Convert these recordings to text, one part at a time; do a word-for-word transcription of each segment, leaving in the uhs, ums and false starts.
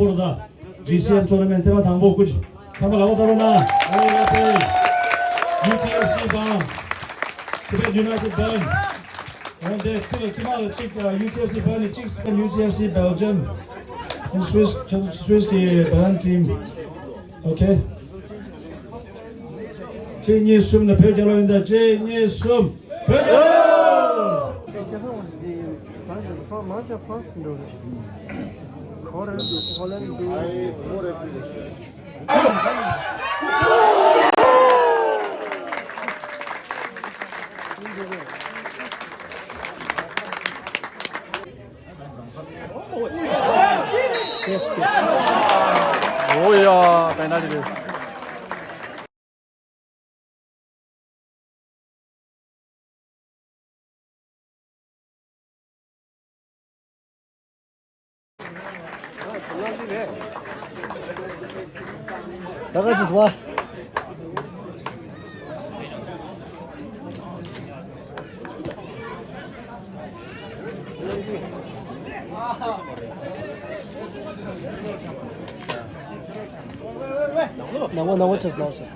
པོར་ད་ཇི་སི་ཨེམ་ཊོར་ནཱ་མེན་ཊི་ཐེངས་མ་དང་པོ་སྐུ་མཁྱེན། ཚང་མ་ལ་འོ་ད་རོ་ན། ཨ་ནི་ཡ་སེ། ཡུ་ཊི་ཨེཕ་སི་བན། Tibet United Band། འོན་ཏེ་ཚེ་ལ་ཁྱི་མ་ལ་གཅིག་ཡུ་ཊི་ཨེཕ་སི་བན་ནི་གཅིག་སི་པེན། ཡུ་ཊི་ཨེཕ་སི་བེལ་ཇམ། སུད་སི་སུད་སི་གི་བན་ཊིམ། ཨོ་ཁེ། གཅིག་གཉིས་གསུམ་ནས་བོད་རྒྱལ་ལོ་ཡིན་ད། གཅིག་གཉིས་གསུམ། བོད་རྒྱལ་ལོ། ཨོ་ཡ། པེ་ནལ་ཊི་རེད། ད་ག་ཅིག་བ། ནང་ངོ་ནང་ངོ་ཆེས་ནང་ཆེས།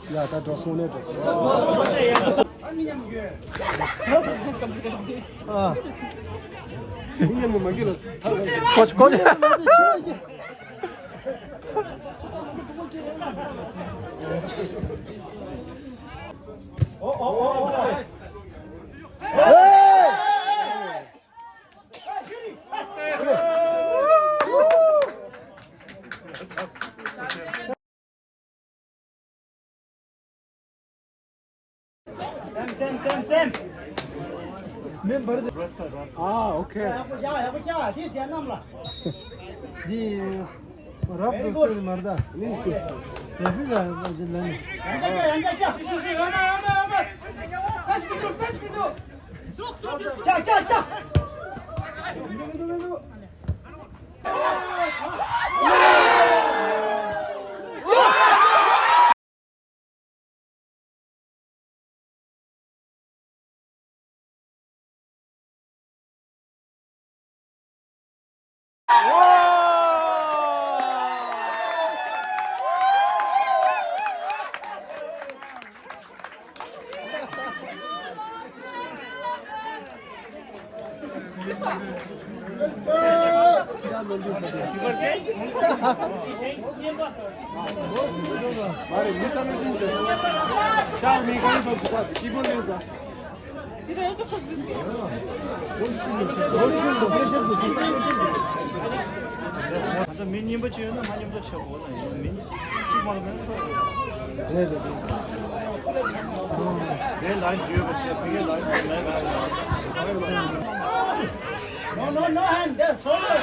ཡ་ད་འགྲོ་སོང་ནས་འགྲོ་སོང་། ཨ། མི་ཉམས་མ་གི་ལོ། ཁོ་ཁོ། སེམས་སེམས་སེམས་སེམས། མེ་འབར་དེ། ཨ་ཨོ་ཁེ། ཡག་པོ་རྒྱག་ཡག་པོ་རྒྱག་དེ་ཟེར་རྣམས་ལ། འདི་རབ་ཏུ་ཚོད་མར་ད། ནི་ཀུ། རབ་ཕི་ལ་ལ་ནི། ཡང་རྒྱག་རྒྱག་རྒྱག་ཤི་ཤི་ཤི། ཡང་ན་ཡང་ན་ཡང་ན། ཁ་ཅིག་གི་འདུག་ཁ་ཅིག་གི་འདུག་རྒྱག་རྒྱག་རྒྱག་ད་མི་གཉིས་པ་ཅིག་ཡོད་ན་མ་མཉམ་དུ་ཆགས་དགོས་ན་ཡང་མི་གཅིག་མ་ལ་མེད་ན་ཆོག་རེད་རེད་རེད། ངའི་ལན་བརྗོད་པ་བྱས་ཕ་གིའི་ལན་བརྗོད་མེད་པ། No, no, no hand, there, shoulder.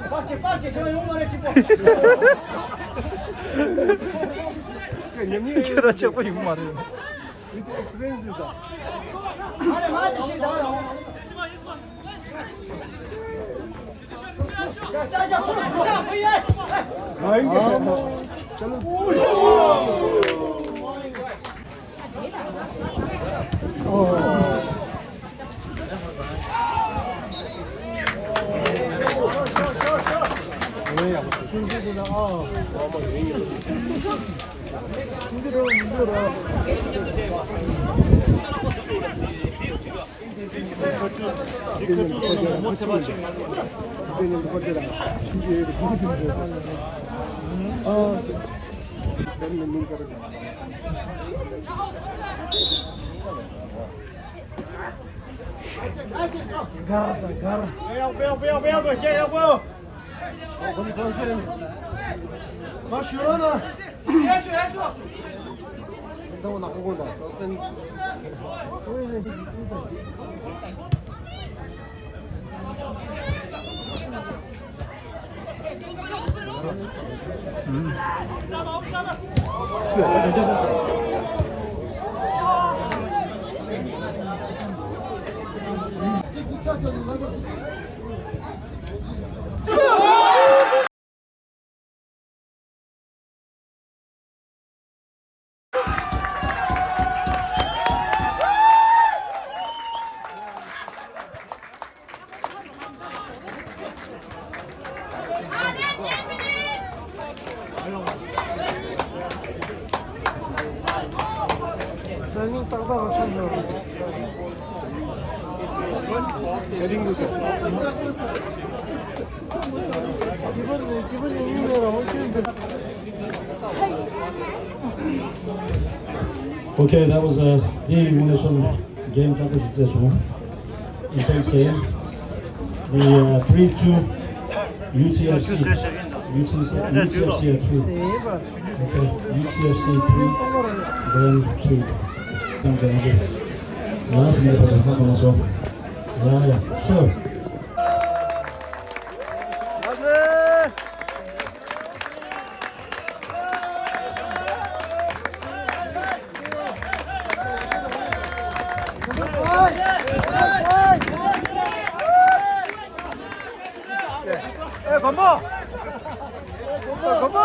ཕར་སྐྱེལ་ཕར་སྐྱེལ། ཁྱོད་རང་ཡོང་མ་རེད་གཅིག་པོ། ཁྱོད་རང་གཅིག་པོ་ཡོང་མ་རེད། མ་རེད་མ་རེད་ཤི་ད་རང་། Okay, that was a the Minnesota game championship session. Intense game. The uh, three two U T F C. U T C, U T F C at two. Okay, U T F C three, then two. Thank you. Last minute, but I'm not so. Yeah, yeah, sure. 에, 건모! 건모!